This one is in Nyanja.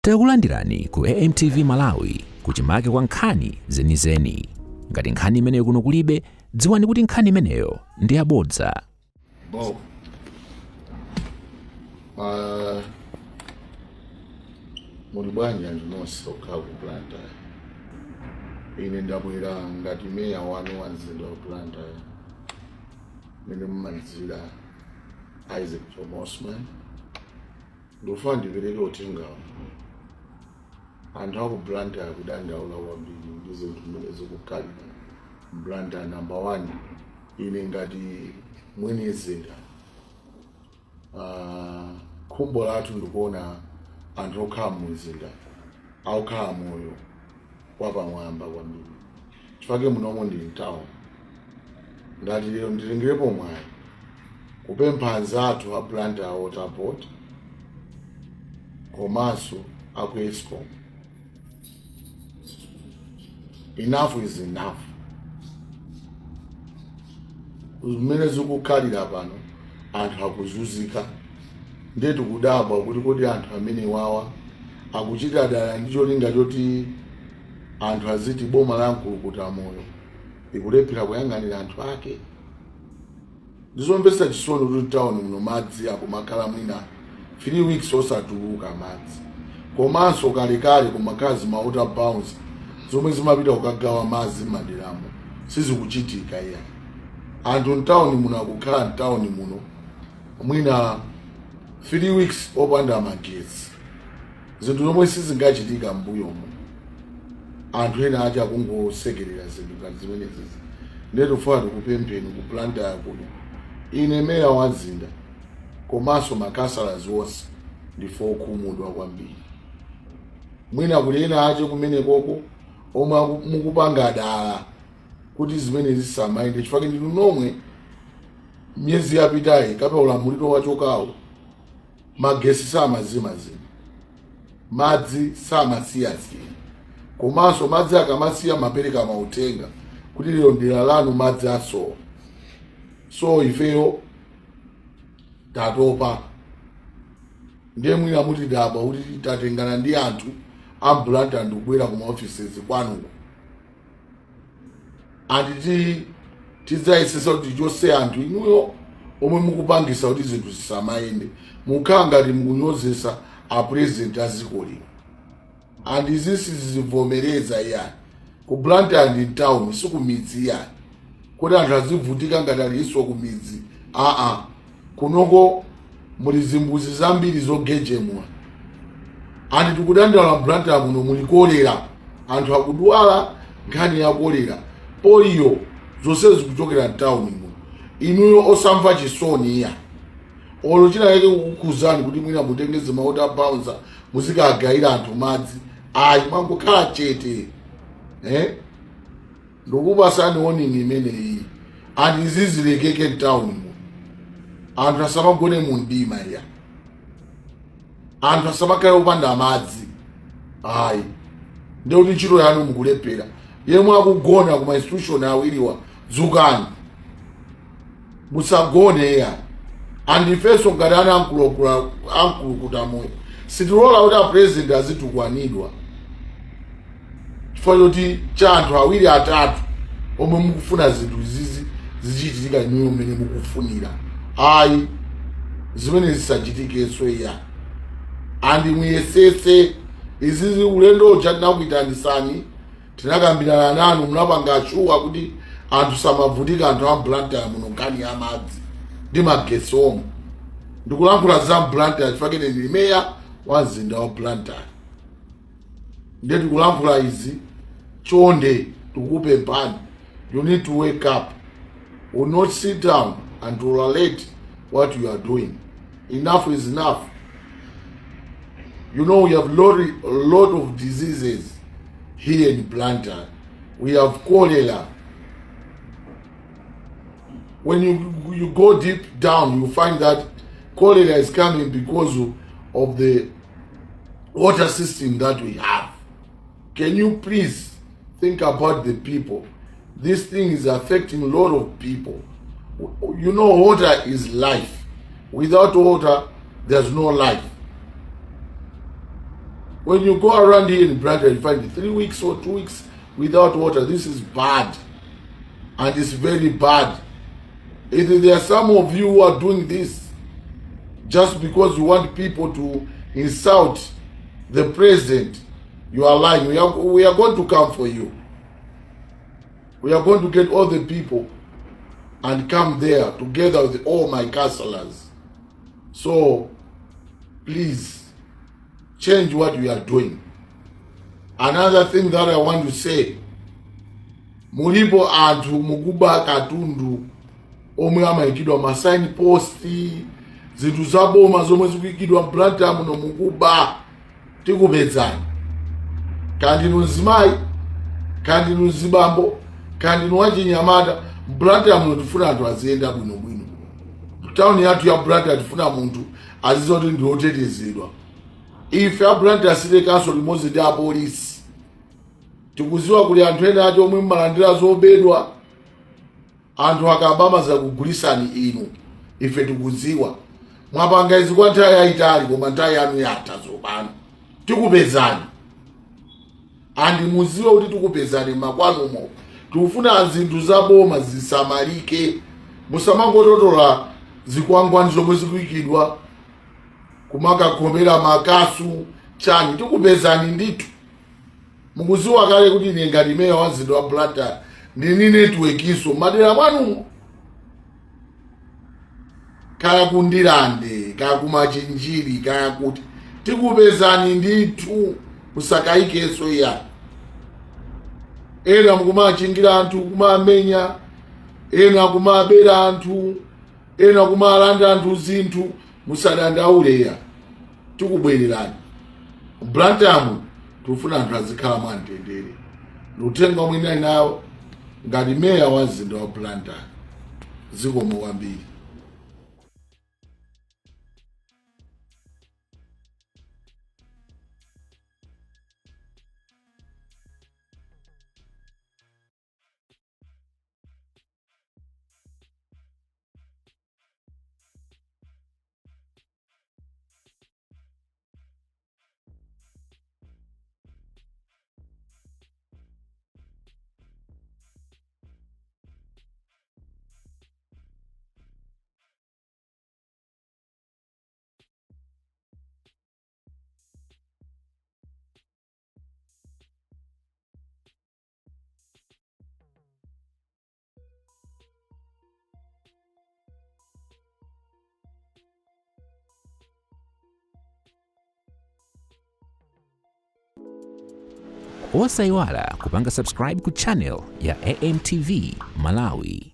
Takulandirani ku AMTV Malawi, kuchimake kwa nkhani zenizeni. Ngati nkhani imeneyo kuno kulibe, dziwani kuti nkhani imeneyo ndi yabodza. Bo. Muli bwanji anthu nonse okhala ku Blantyre? Ine ndabwera ngati meya wanu wa mzinda wa Blantyre, mene mumandidziwira, Isaac Jomo Osman. Ndikufuna ndipereke uthengawo. Anthu aku Blantyre akudandaula kwambiri ndi zinthu mmene zikukhalira Blantyre. Number one, ine ngati mwini mzinda, khumbo lathu ndikuona anthu okhala mu mzinda akukhala moyo wapamwamba kwambiri, chifukwa munomo ndi mtown. Ndati lero nditengerepo mwayi kupempha anzathu a Blantyre Water Board komanso aku ESCOM, enough is enough. Zimene zikukhalira pano, anthu akuzunzika. Ndiye tikudabwa kuti kodi anthu amene wawa akuchita dala ndi cholinga choti anthu aziti boma la mkulukuta moyo ikulephera kuyang'anira anthu ake? Ndizomvetsa chisoni kuti town muno madzi akumakhala mwina 3 weeks osatuluka madzi. Komanso kalekale kumakhala zima water bouncer zomwe zimapita kukagawa madzi m'maderamo, sizikuchitika iya. Anthu mtawuni muno akukhala mtawuni muno mwina 3 weeks opanda magetsi, zinthu zomwe sizingachitika m'mbuyomo. Anthu ena ati akungosekerera zinthu ngati zimenezi. Ndiye tikufuna tikupempheni ku Blantyre kuno, ine meya wa mzinda komanso makhansala onse, ndife okhumudwa kwambiri. Mwina kuli ena ache kumenekoko omwe mukupanga dala kuti zimene zisamayende, chifukwa ndinu nomwe miyezi yapitayi kapena ulamuliro wachokawo magesi samazimazima, madzi samasiyasiya. Komanso madzi akamasiya mapereka mauthenga kuti lero dera lanu madzi asowa. So ifeyo tatopa. Ndiye mwina mutidabwa kuti tatengana ndi anthu a Blantyre ndikubwera ku maoffices kwanuko. Anditi tidzayesesa kuti tichose anthu inuyo omwe mukupangisa kuti zinthu zisamayende. Mukhala ngati mukunyozesa a president a dziko lino, and izi sizivomereza iyani. Ku Blantyre ndi town, sikumidzi iyani kuti anthu azivutika ngati alinso kumidzi. Aa, kunoko muli zimbuzi zambiri zogejemula, and tikudandaula Blantyre muno muli kolera, anthu akudwala nkhani ya kolera, polio, zonse zikuchokera mtawuni muno. Inuyo osamva chisoni iya, olo chinaleke kukukhuzani kuti mwina mutenge zima water bouncer muzikagayira anthu madzi, ayi, mwangokhala chete, eh? Ndikupasani warning imeneyi, and izi zilekeke mtawuni muno. Anthu asamagone mu mdima iya, anthu asamakhale opanda madzi, ayi. Ndikuti ntchito yanu mukulephera. Yemwe akugona kuma institution awiriwa, dzukani, musagone iya. And ifenso ngati ana amkulukuta moyo sitilola kuti a president azitukwanidwa chifukwa choti cha anthu awiri atatu omwe mukufuna zinthu izizi zichitika inuyo mmene mukufunira. Ayi, zimene zisachitikenso iya. And muyesese izizi. Ulendo uja tinakuitanisani, tinakambirana nanu, munapanga assure kuti anthu samavutika, anthu a Blantyre muno, nkhani ya madzi ndi magetsi omwe. Ndikulankhula za Blantyre chifukwa ine ndili meya wa mzinda wa Blantyre. Ndiye tikulankhula izi, chonde tikukupemphani, you need to wake up. Will not sit down and tolerate what you are doing. Enough is enough. You know we have a lot of diseases here in Blantyre. We have cholera. When you go deep down, you find that cholera is coming because of the water system that we have. Can you please think about the people? This thing is affecting a lot of people. You know, water is life. Without water, there's no life. When you go around here in Blantyre, you find 3 weeks or 2 weeks without water. This is bad, and it's very bad. If there are some of you who are doing this just because you want people to insult the president, you are lying. We are going to come for you. We are going to get all the people and come there together with all my councillors. So please change what we are doing. Another thing that I want to say, mulipo anthu mukuba katundu omwe amayikidwa ma sign post, zinthu zaboma zomwe zikuyikidwa m'Blantyre muno, mukuba, tikupezani. Kaya ndinu mzimayi, kaya ndinu mzibambo, kaya ndinu wachinyamata, m'Blantyre muno tifuna anthu aziyenda bwinobwino. Tawuni yathu ya Blantyre tifuna munthu azidziwa kuti ndi otetezedwa. Ife a Blantyre City Council limodzi ndi apolisi tikuziwa kuli anthu ena ati omwe mmalandira zobedwa. Anthu akabama zakugulisani inu, ife tikuziwa mwapanga izi kwa nthawi yayitali, koma nthawi yanu yatha tsopano. Tikupezani, and muziwe kuti tikupezani makwanumo. Tikufuna zinthu zaboma zisamalike, musamangototola zikwangwani zomwe zikuyikidwa kumakakhomera makasu chani. Tikupezani ndithu. Mukuziwa kale kuti ine ngati meya wa mzinda wa Blantyre ndini network iso madera mwanumo, kaya kuNdirande, kaya kuMachinjiri, kaya kuti, tikupezani ndithu, musakayikenso iya. Ena mukumachingira anthu, kumamenya ena, kumabera anthu ena, kumalanda anthu zinthu. Musadandaule ya, tikubwererani. Blantyre tikufuna anthu azikhala mwamtendere. Uthenga omwe ndinali nawo ngati meya wa mzinda wa Blantyre. Zikomo kwambiri. Osayiwala kupanga subscribe ku channel ya AMTV Malawi.